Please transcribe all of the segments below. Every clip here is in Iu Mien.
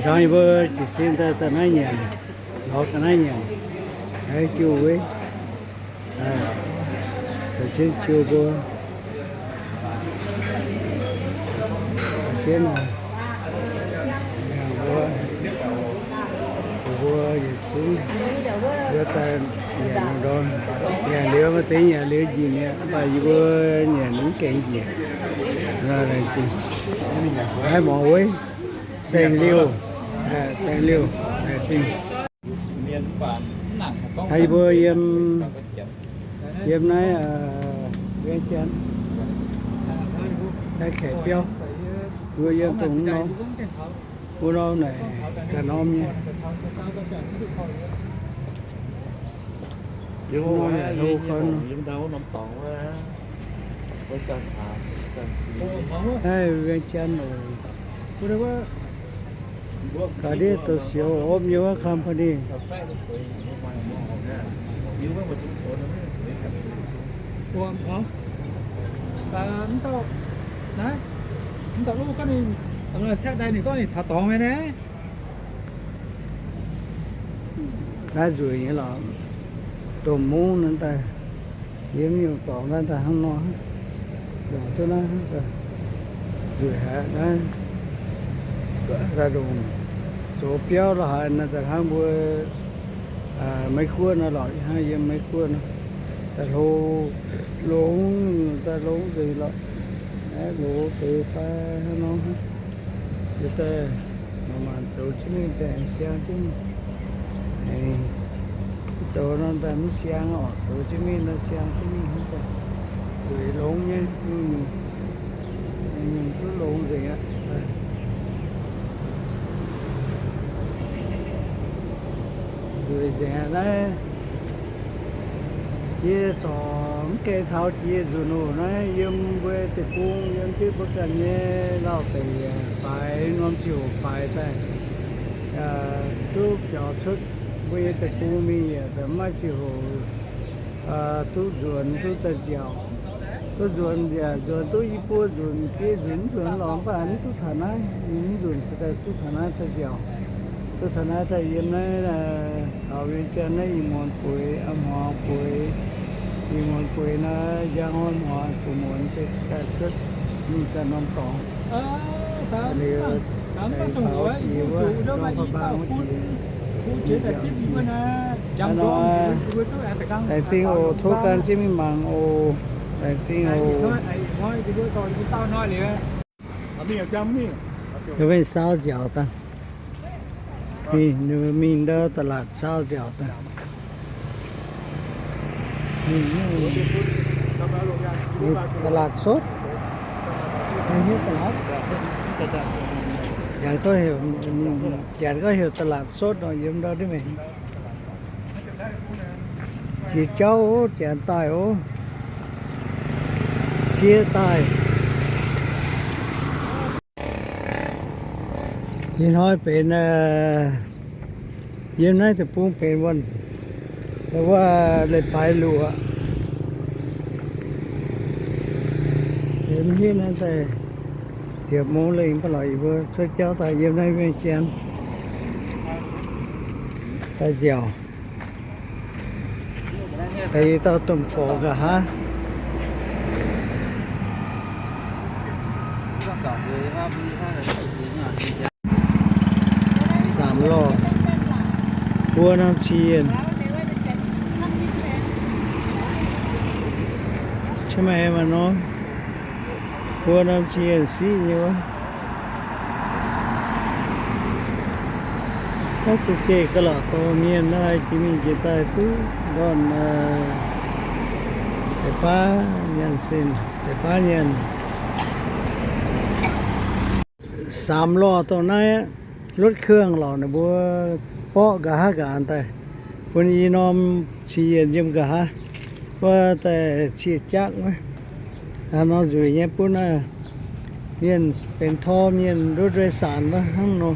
Yie mbuo jiez sin daaih daaih naaiv nyanc, lorz daaih naaiv nyanc, haiz jiu weiv, zoux jienv jiu mbuo, zoux jienv mbuo, mbuo yietc zungv yie daaih nyanc ndorm, nyanc liuz maaih deix nyanc liuz njiec mi'aqv, mv baac yie mbuo nyanc mv gaengh njiec. Laengz zingh. Naaiv morz weiv, saeng-liuh, saeng-liuh, laengz zingh. Yie mbuo yiem, yiem naaiv Vientiane, naaiv kaeqv biauv, yie mbuo yiem dongh wuov norm, wuov norm naaic ganh norm nyei. Wuov norm naaic hlo gau. Naaiv Vientiane oc. Ga'ndiev douz-sioux opv nyei wuov company. Mv dauh, mv dauh luv gorngv ninh, ninh taux dorngx nyei naaiv. Naaiv nzueic nyei lorqc. Domh mungv naaiv daaih, yiem nyungc dorngx naaiv daaih hnangv nor, longc duqv naaiv, nzueic haic naaiv. Daaih longc zoux biauv lorqc haaix naaiv daaih hnangv mbuo Meiv Guoqv nor lorqc, hnangv yiem Meiv Guoqv nor, daaih hlo longx, daaih longx nzengc lorqc. Aeqv, loz deix fai hnangv nor, yie daaih maanc maanc zoux jienv mingh daaih siang jienv mingh. Zoux nor daaih mv siang orqc, zoux jienv mingh nor siang jienv mingh hnangv daaih. Nzueic longx nyei, nyungc-nyungc duqv longx nzengc aqv. Nzueic nzengc aqv naaiv. Yie corc mv gaengh taux jiex nzunc oc. Naaiv yiem mbuo deic-bung, yiem jienv mbuo ganh nyei lauh deic yaac faix, norm ziouc faix daaih, duqv biaux cuotv mbuo nyei deic-bung mingh yaac mv maaih ziouc hoc duqv nzuonx, duqv daaih nziaauc. Duqv nzuonx yaac nzuonx duqv i buo nzunc, biei nzunc, nzunc lorz mv baac mv duqv taux naaiv. Mv nzunc se daaih duqv taux naaiv daaih nziaauc. Duqv taux naaiv daaih yiem naaiv taux Vientiane naaiv ih muonz bueix, a'hmuangx bueix, ih muonz bueix naaiv njang hnoi hmuangx bueix muonz deix se daaih cuotv mingh daaih norm dorngx. Liuz, daaih faaux jiex wuov norm bang bang wuov jiex. Laengz zingh oc, tov gan jienv mingh mangc oc. Laengz zingh oc. Mingh saauv nziaauc daaih. Mingh, mingh ndau ตลาด saauv nziaauc daaih. ตลาดสด Janx gorngv heuc ตลาดสด nor, yiem ndau duqv mingh. Jiex jauv oc, janx daaih oc, cie daaih. Ih hnoi benx, yiem naaiv deic-bung benx wuov, wuov leiz-baaix luoqc. Yiem naaiv daaih ziepc mungz lengh, mv baac lorqc yie mbuo cuotv jauv daaih yiem naaiv Vientiane daaih nziaauc. Daaih yie dauh domh gorx nqa'haav. Saamv lorh, buo norm cien, ใช่ไหม mangc nor. Buo norm cien siqv nyei wuov. Tov duqv geh ga'laqc dorh mienh naaiv jiex mingh jiex daaih duqv ndorn deix baav nyanc sin, deix baav nyanc. Saamv lorh dongh naaiv, รถเครื่อง lorqc, ninh mbuo borqv nqa'haav nqa'haav daaih, bun i norm cien yiem nqa'haav wuov daaih cie jaqv wuov. Hnangv nor nzueic nyei bun mienh benx tor mienh รถโดยสาร wuov hnangv nor.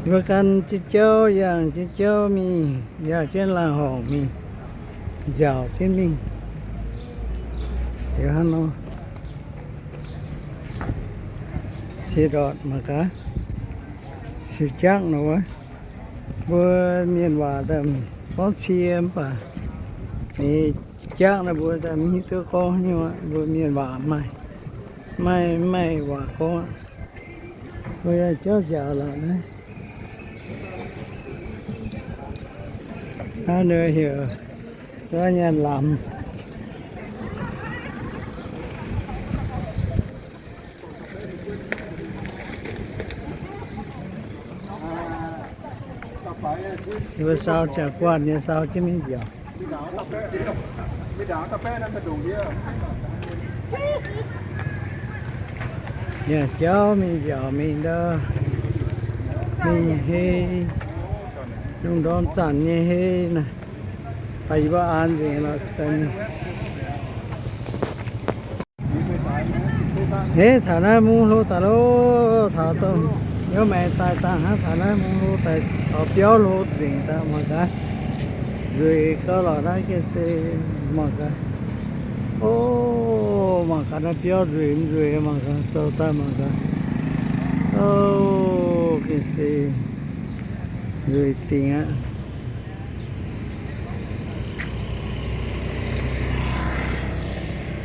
Mbuo gan jienv jauv, yangh jienv jauv mingh, yangh jienv laangh horngc mingh, nziaauc jienv mingh. Liuz hnangv nor, cie ndortc mangc gaax. Cie jangv nor wuov, mbuo mienh waac daaih gorngv cie mv baac, nyei jangv naaiv mbuo daaih mv hiuv duqv gorngv nyei, mbuo mienh waac maaih, maaih, maaih waac gorngv aqv. Mbuo jauv nziaaux lorqc naaiv. Naaiv ninh heuc nyanc lamz. Mbuo sau ziangh guanh nyei sau jienv mingh nziaauc. Yaac jauv mingh nziaauc mingh ndau, mingh hei, lungh ndorm zanc nyei hei naaic, baac yie mbuo aanx nzengc lorqc. Hneiv taux naaiv mungv hlo daaih loh, taux dongh yiem maengx daaih dangh hnangv taux naaiv mungv hlo daaih taux biauv hlo nzengc daaih mangc gaax. Nzueic gau lorqc naaiv gengh se mangc gaax. O, mangc gaax naaiv biauv nzueic mv nzueic mangc gaax, zoux daaih mangc gaax. O, gengh se nzueic dingc aqv.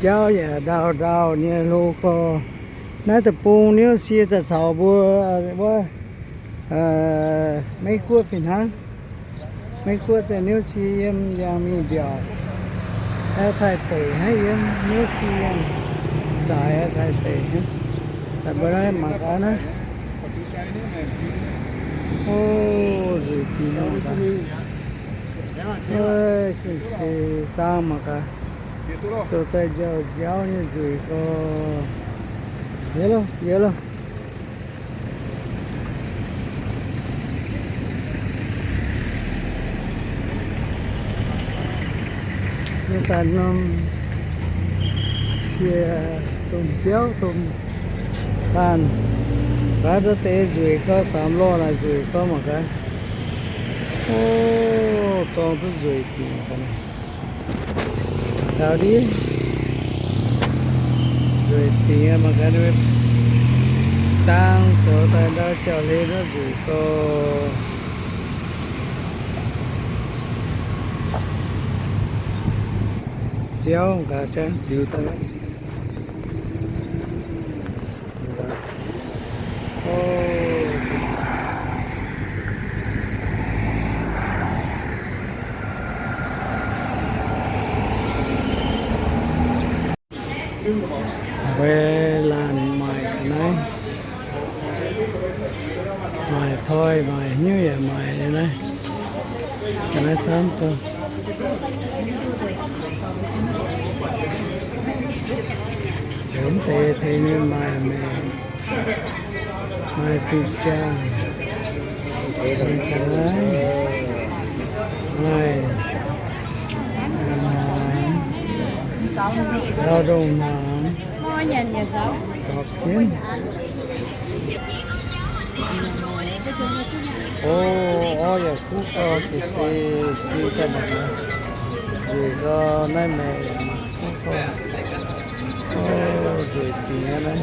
Jauv yaac ndau ndau nyei hlo gorx. Naaiv deic-bung niouv sie daaih caux mbuo wuov Meiv Guoqv fih hnangv. Meiv Guoqv daaih niouv sie yiem yangh mingh mbiaauc. Taiv-Deic hnangv yiem niouv sie yiem zaaix Taiv-Deic hnangv. Daaih mbuo naaiv mangc gaax naaiv. O, nzueic dingc nor. Gengh se dangh mangc gaax. Zoux daaih njaaux njaaux nyei nzueic gorx. Yie loh, yie loh. Yie daaih norm cie domh biauv domh baanh, baav ndau deix nzueic gorx, samx lorh naaic nzueic gorx mangc gaax. O, zorng duqv nzueic dingc. Taux ndiev nzueic dingc mangc gaax, dangh zoux daaih ndau jauv-hlen naaiv nzueic gorx. Biauv gaax jangv ziux daaih. Mbuo laanh maaic ga'naaiv, maaic toi, maaic hnyouv yaac maaic naaiv. Ga'naaiv camv daaih. Mv deix tengx ninh maaic maengc, maaic diuh jaang, maaic ga'naaiv, maaic hnaangx, ndau ndongh hnaangx, zorpc jienv. O, orv yaac kuv gau, se se se daaih mangc gaax. Nzueic gau, naaiv maengc yaac kuv gau. O, nzueic dingc aqv naaiv.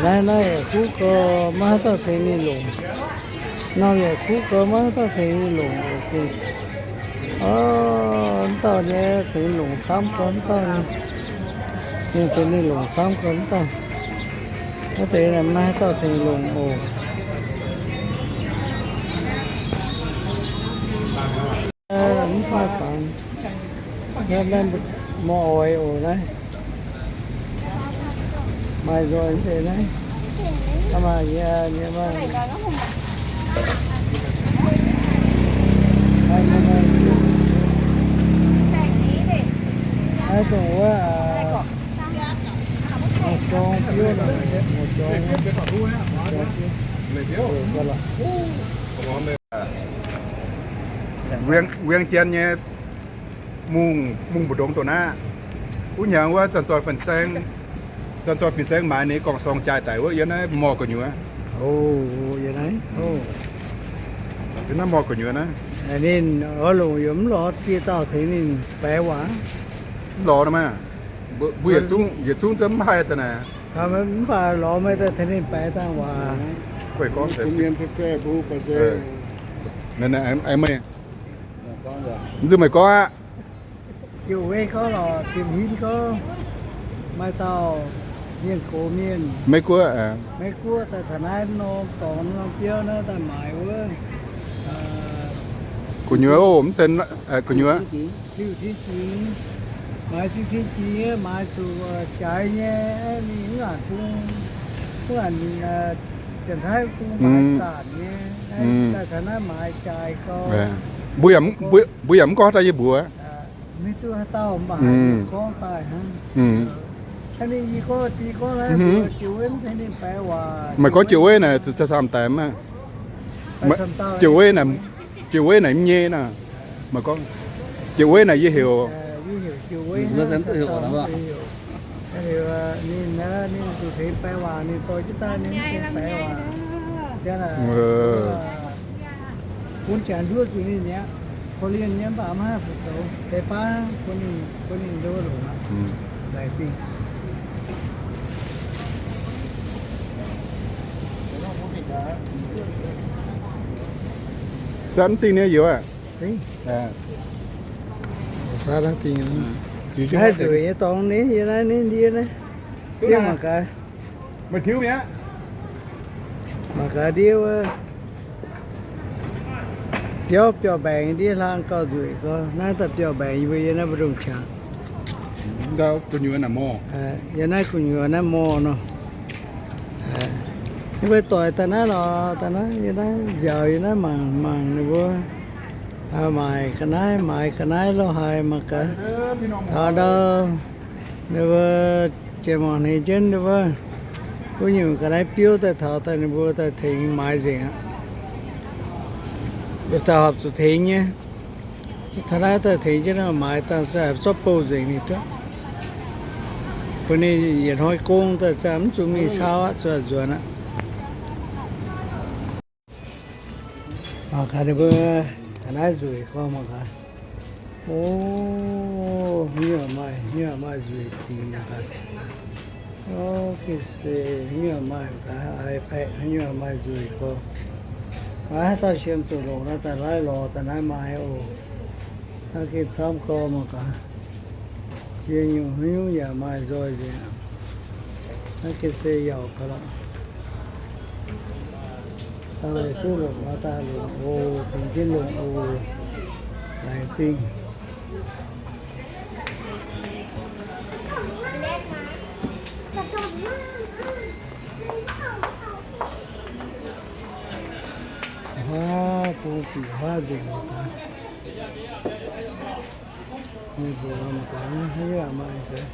Naaiv, naaiv yaac kuv gau, maiv haaix dauh tengx ninh longc. Norm yaac kuv gau, maiv haaix dauh tengx ninh longc. O, mv dauh nyei tengx longc camv gau mv dauh nyei. Ninh tengx ninh longc camv gau mv dauh. Naaiv deix maiv haaix dauh tengx longc oc. Mv fai fangx. Naaiv mor oix oc naaiv. Maaih nzoih deix naaiv. Maaih nyei, nyei maaih. Naaiv dongh wuov, sorng biouv, sorng biouv. Weang Jien nyei mungh, mungh mbu'ndongx doqc naaiv. Wuov hnyangx wuov zanc-zoih fin-saeng, zanc-zoih fin-saeng maaiz ninh gorngv sorng jaaix daic wuov, yiem naaiv morh gu'nyuoz. Yiem naaiv morh gu'nyuoz naaiv. Ninh oix longc yaac mv lorz dieh dauh tengx ninh baeqc waac. Mv lorz maah. Mbuo yietc zungv, yietc zungv zungv mv haih daaih naaic. Mv baac lorz meih daaih tengx ninh baix dangh waac. Meih, nzunc meih gorngv aqv. Ziouc Wei gorngv lorqc, Jiem Hin gorngv, maaih dauh mienh gox mienh, Meiv-Guoqv, Meiv-Guoqv daaih taux naaiv norm dorngx norm biauv naaiv daaih maaiz wuov gu'nyuoz, mv zeiz gu'nyuoz, liuh tin jingx, maaiz zingh tin jingx, maaiz zuqc jaaix nyei, ninh mv aqc bung, mv aqc janx-taiv bung maaiz zanc nyei, daaih taux naaiv maaiz jaaix gau. Mbuo yaac mv gorngv haaix dauh yie mbuox. Maiv duqv haaix dauh mv baac haiz gorngv daaih hnangv. Maaih gorngv Ziouc Wei naaic, Zaamh daic mv, Ziouc Wei naaic, Ziouc Wei naaic mv nyei nor. Maaih gorngv Ziouc Wei naaic yie heuc. Ninh, ninh zuqc tengx baix waac, ninh dorh jienv daaih ninh tengx baix waac. Bun janx nduov zuqc ninh mi'aqv. Korv-lienh nyei mv baac maiv haih fu zoux. Deix baav bun ninh, bun ninh nduov longc aqv. Laengz zingh. Zatv mv dingh nyei youz aac. Zatv mv dingh. Naaiv nzueic nyei dorngx ninh, yie naaiv ninh ndie naaiv. Diev mangc gaax. Meih tiuv mi'aqv. Mangc gaax ndiev wuov. Biauv biauv-mbaengx ndiev hlang gauh nzueic gau. Naaiv daaih biauv-mbaengx yie mbuo yie naaiv mbu'ndongx qangx. Yie naaiv gu'nyuoz naaiv mor nor. Yie mbuo doic daaih naaiv lorqc, daaih naaiv yie naaiv nziaauc yie naaiv mangc mangc ninh mbuo maaic ga'naaiv, maaiz ga'naaiv lo haaix mangc gaax. Taux ndau ninh mbuo jiex mangc hnyouv jienv ninh mbuo gu'nyuoz ga'naaiv biouv daaih taux daaih ninh mbuo daaih tengx maaiz nzengc aqv. Daaih horpc zuqc tengx nyei. Taux naaiv daaih tengx jienv maaiz daaih zorqv bouh nzengc ninh duqv. Bun ninh yietc hnoi gong daaih mv zuqc mingh cau aqv, zuqc nzuonx aqv. Mangc gaax ninh mbuo ga'naaiv nzueic gorngv mangc gaax. O, haaix nyungc maaih, haaix nyungc maaih nzueic dingc mangc gaax. O, gengh se haaix nyungc maaih mangc gaax, iPad haaix nyungc maaih nzueic gorngv. Maiv haaix dauh sienx zuqc longc naaiv daaih laaih lorz daaih naaiv maaih oc. Naaiv gengh camv gorngv mangc gaax. Ziex nyungc haaix nyungc yaac maaih nzoih nzengc. Naaiv gengh se yauc gaax lorqc. Daaih duqv longc nor daaih longc oc, tengx jienv longc oc. Laengz zingh. Huaav bung ziqc huaav nzengc mangc gaax. Mienh mbuox mangc gaax, haaix nyungc maaih nzengc.